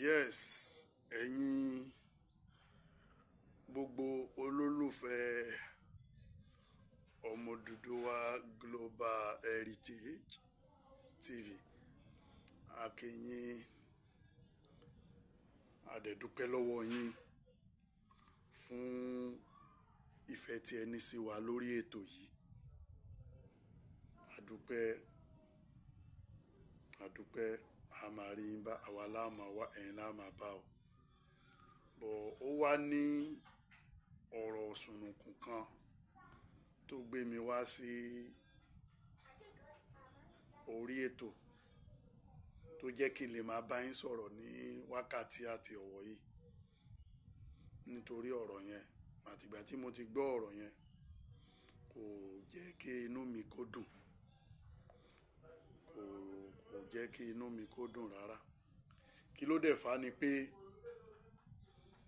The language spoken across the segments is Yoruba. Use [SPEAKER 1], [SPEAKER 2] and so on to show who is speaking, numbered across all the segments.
[SPEAKER 1] Yes, ẹ̀yin gbogbo olólùfẹ́ Ọmọ Odùduwà Global Heritage TV, a kí yín, a dẹ̀ dúpẹ́ lọ́wọ́ yín fún ìfẹ́ tí ẹ ní sí wa lórí ètò yìí. A dúpẹ́, a dúpẹ́, a máa rí yín bá, àwa la máa wá, ẹ̀yin la máa bá o. But ó wá ní ọ̀rọ̀ sùnùkùn kan tó gbé mi wá sí orí ètò tó jẹ́ kí n lè máa bá yín sọ̀rọ̀ ní wákàtí àti ọ̀wọ̀ yìí. Nítorí ọ̀rọ̀ yẹn, àti ìgbà tí mo ti gbọ́ ọ̀rọ̀ yẹn kò jẹ́ kí inú mi kó dùn. Kò jẹ́ kí inú mi kó dùn rárá. Kí ló dẹ̀ fà ní pé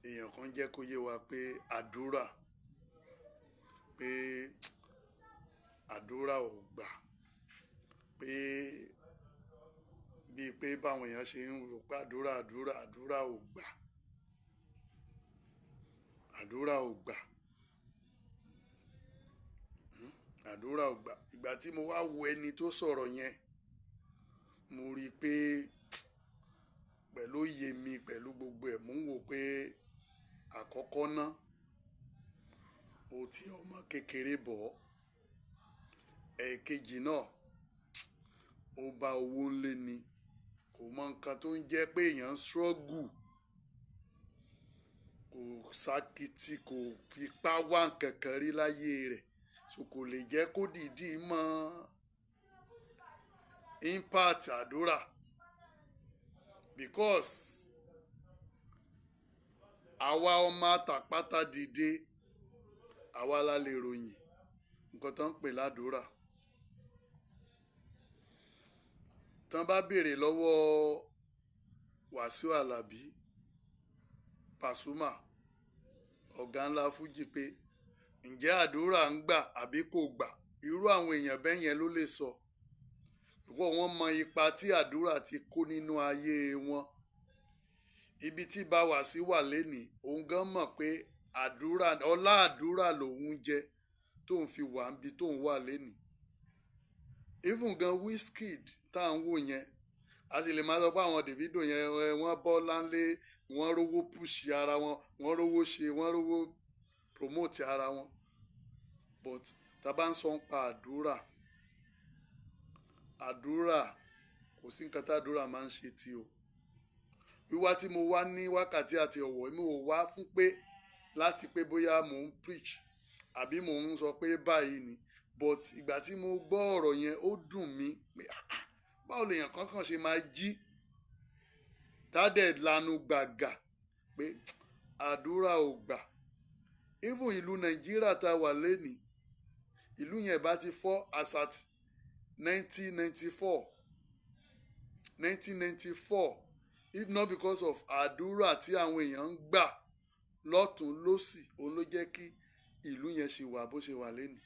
[SPEAKER 1] èèyàn kan jẹ́ kó yé wa pé àdúrà, pé àdúrà ò gbà, pé bí pé báwọn èèyàn ṣe ń rò pé àdúrà, àdúrà, àdúrà ò gbà. Àdúrà ò gbà. Àdúrà ò gbà. Ìgbà tí mo wá wo ẹni tó sọ̀rọ̀ yẹn, mo rí pé pẹ̀lú òye mi, pẹ̀lú gbogbo ẹ̀, mò ń wò pé àkọ́kọ́ náà, ó ti ọmọ kékeré bọ̀. Ẹ̀ẹ̀kejì náà, ó bá owó ńlé ni. Kò mọ nǹkan tó ń jẹ́ pé èèyàn ń struggle. Kò sákìtì, kò fipá wá ǹkan kan rí láyé rẹ̀. So kò lè jẹ́ kó dìdí mọ impact àdúrà. Because àwa ọmọ àtàpátá dìde, àwa la lè ròyìn nǹkan tó ń pè ládúrà. Tán bá béèrè lọ́wọ́ Wasiu Alabi Pasuma, ọ̀gá ńlá Fuji, pé ǹjẹ́ àdúrà ń gbà àbí kò gbà, irú àwọn èèyàn bẹ́ẹ̀ yẹn ló lè sọ. Because wọ́n mọ ipa tí àdúrà ti kó nínú ayé wọn. Ibi tí bá Wasiu wà lénìí, òun gan mọ̀ pé àdúrà, ọlá àdúrà lòun jẹ tó ń fi wà níbi tó ń wà lénìí. Even gan Wizkid tá ń wò yẹn, a sì lè máa sọ pé àwọn Davido yẹn, wọ́n bọ́ láńlé, wọ́n rówó push ara wọn, wọ́n rówó ṣe, wọ́n rówó promote ara wọn. But tá bá ń sọ ń pa àdúrà, àdúrà kò sí nǹkan tí àdúrà máa ń ṣe tí o. Wíwá tí mo wá ní wákàtí àti ọ̀wọ̀, mi ò wá fún pé láti pé bóyá mò ń preach àbí mò ń sọ pé báyìí ni. But ìgbà tí mo gbọ́ ọ̀rọ̀ yẹn, ó dùn mí pé, "Ah, báwo lèèyàn kankan ṣe máa jí tá dẹ̀ lanu gbàgà pé àdúrà ò gbà?" Even ìlú Nàìjíríà tá wà lénìí, ìlú yẹn bá ti fọ́ as at 1994, 1994, if not because of àdúrà tí àwọn èèyàn ń gbà lọ́tùn lósì, òun ló jẹ́ kí ìlú yẹn ṣe wà bó ṣe wà lénìí.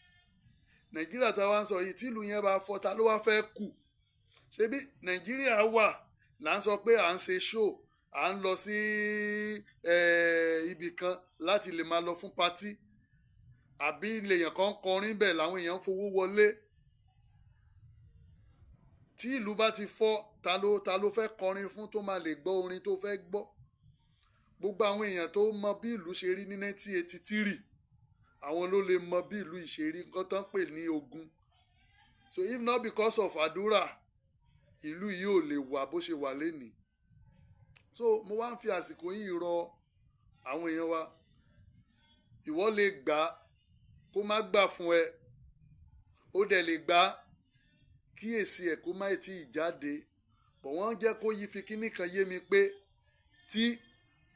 [SPEAKER 1] Nàìjíríà tá a wá ń sọ yìí, tí ìlú yẹn bá fọ́, ta ló wá fẹ́ kù? Ṣebí Nàìjíríà wà là ń sọ pé à ń ṣe show, à ń lọ sí ibì kan láti lè máa lọ fún party, àbí lèèyàn kan kọrin bẹ́ẹ̀ làwọn èèyàn ń fowó wọlé. Tí ìlú bá ti fọ́, ta ló fẹ́ kọrin fún tó máa lè gbọ́ orin tó fẹ́ gbọ́? Gbogbo àwọn èèyàn tó mọ bí ìlú ṣe rí ní 1983, àwọn ló lè mọ bí ìlú yìí ṣe rí, nǹkan tó ń pè ní ogun. So if not because of àdúrà, ìlú yìí ò lè wà bó ṣe wà lénìí. So mo wá ń fi àsìkò yìí rọ àwọn èèyàn wa. Ìwọ lè gbà kó má gbà fún ẹ, ó dẹ̀ lè gbà kí èsì ẹ̀ kó má tí ì jáde. But wọ́n jẹ́ kó yí fi kíní kan yé mi pé tí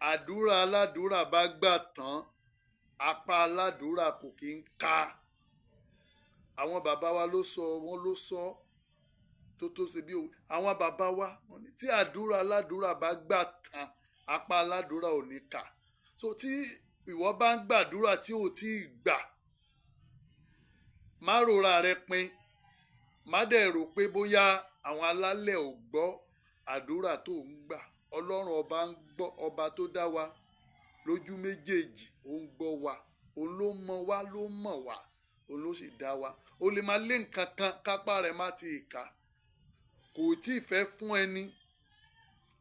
[SPEAKER 1] àdúrà aládùúrà bá gbà tán, apá aládùúrà kò kí ń ká. Àwọn bàbá wa ló sọ, wọ́n ló sọ tó ṣe bí àwọn bàbá wa wọ́n ní tí àdúrà aládùúrà bá gbà tán, apá aládùúrà ò ní ká. So tí ìwọ bá ń gbàdúrà tí ò tí ì gbà, má rora rẹ pin, má dẹ̀ rò pé bóyá àwọn alálẹ̀ ò gbọ́ àdúrà tó ń gbà. Ọlọ́run ọba ń gbọ́, ọba tó dá wa lójú méjèèjì, ó ń gbọ́ wa. Òun ló mọ̀ wá, ló mọ̀ wá, òun ló sì dá wa. Ó lè máa lé nǹkan kan kápá rẹ̀ má ti kà, kò tí ì fẹ́ fún ẹni.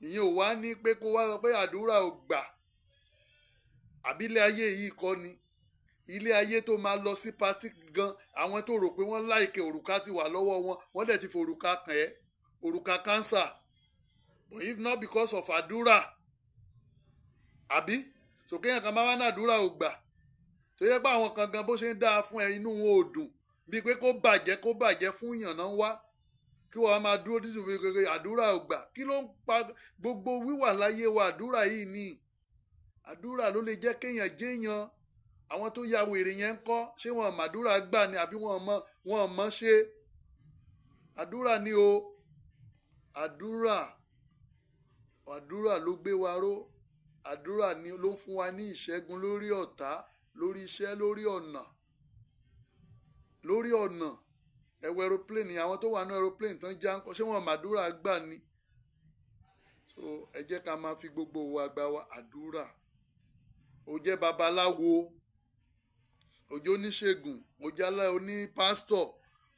[SPEAKER 1] Ìyẹn ò wá ní pé kó wá sọ pé àdúrà ò gbà. Àbí ilé ayé yìí kọ́ ni? Ilé ayé tó máa lọ sí party gan, àwọn tó rò pé wọ́n like, òrùka ti wà lọ́wọ́ wọn, wọ́n dẹ̀ ti forùka kàn ẹ́, òrùka cancer. But if not because of àdúrà, àbí sòkéyàn kan bá wá ní àdúrà ò gbà, tó yẹ pé àwọn kan gan, bó ṣe ń dáa fún ẹ, inú wọn ò dùn, bíi pé kó bàjẹ́, kó bàjẹ́ fún yàn náà wá, kí wọ́n máa dúró dídùn bíi pé àdúrà ò gbà. Kí ló ń pa gbogbo wíwà láyé wa? Àdúrà yìí ni. Àdúrà ló lè jẹ́ kéèyàn jéèyàn. Àwọn tó ya wèrè yẹn ń kọ́? Ṣé wọn màdúrà gbà ni, àbí wọn mọ̀ ṣe? Àdúrà ni o. Àdúrà, àdúrà ló gbé wa ró. Àdúrà ni ló ń fún wa ní ìṣẹ́gun lórí ọ̀tá, lórí iṣẹ́, lórí ọ̀nà, lórí ọ̀nà. Ẹ wo aeroplane, àwọn tó wà ní aeroplane tán já ń kọ́, ṣé wọn màdúrà gbà ni? So ẹ jẹ́ ká máa fi gbogbo wa gba wa àdúrà. Ó jẹ́ babaláwo, ó jẹ́ oníṣègùn, ó jẹ́ oní pásítọ̀,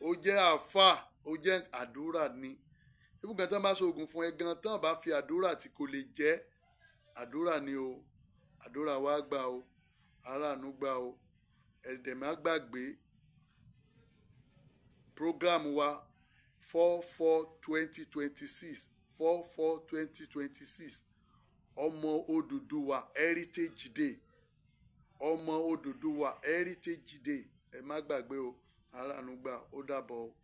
[SPEAKER 1] ó jẹ́ àáfàá, ó jẹ́, àdúrà ni. Ibùgàn tán bá ṣe oògùn fún ẹ gan, tán bá fi àdúrà tí, kò lè jẹ́. Àdúrà ni o. Àdúrà wa gbà o, aráàánú gbà o. Ẹ dẹ̀ má gbàgbé program wa, 4/4/2026, 4/4/2026, Ọmọ Odùduwà Heritage Day, Ọmọ Odùduwà Heritage Day. Ẹ má gbàgbé o. Aráàánú gbà. Ó dàbọ̀ o.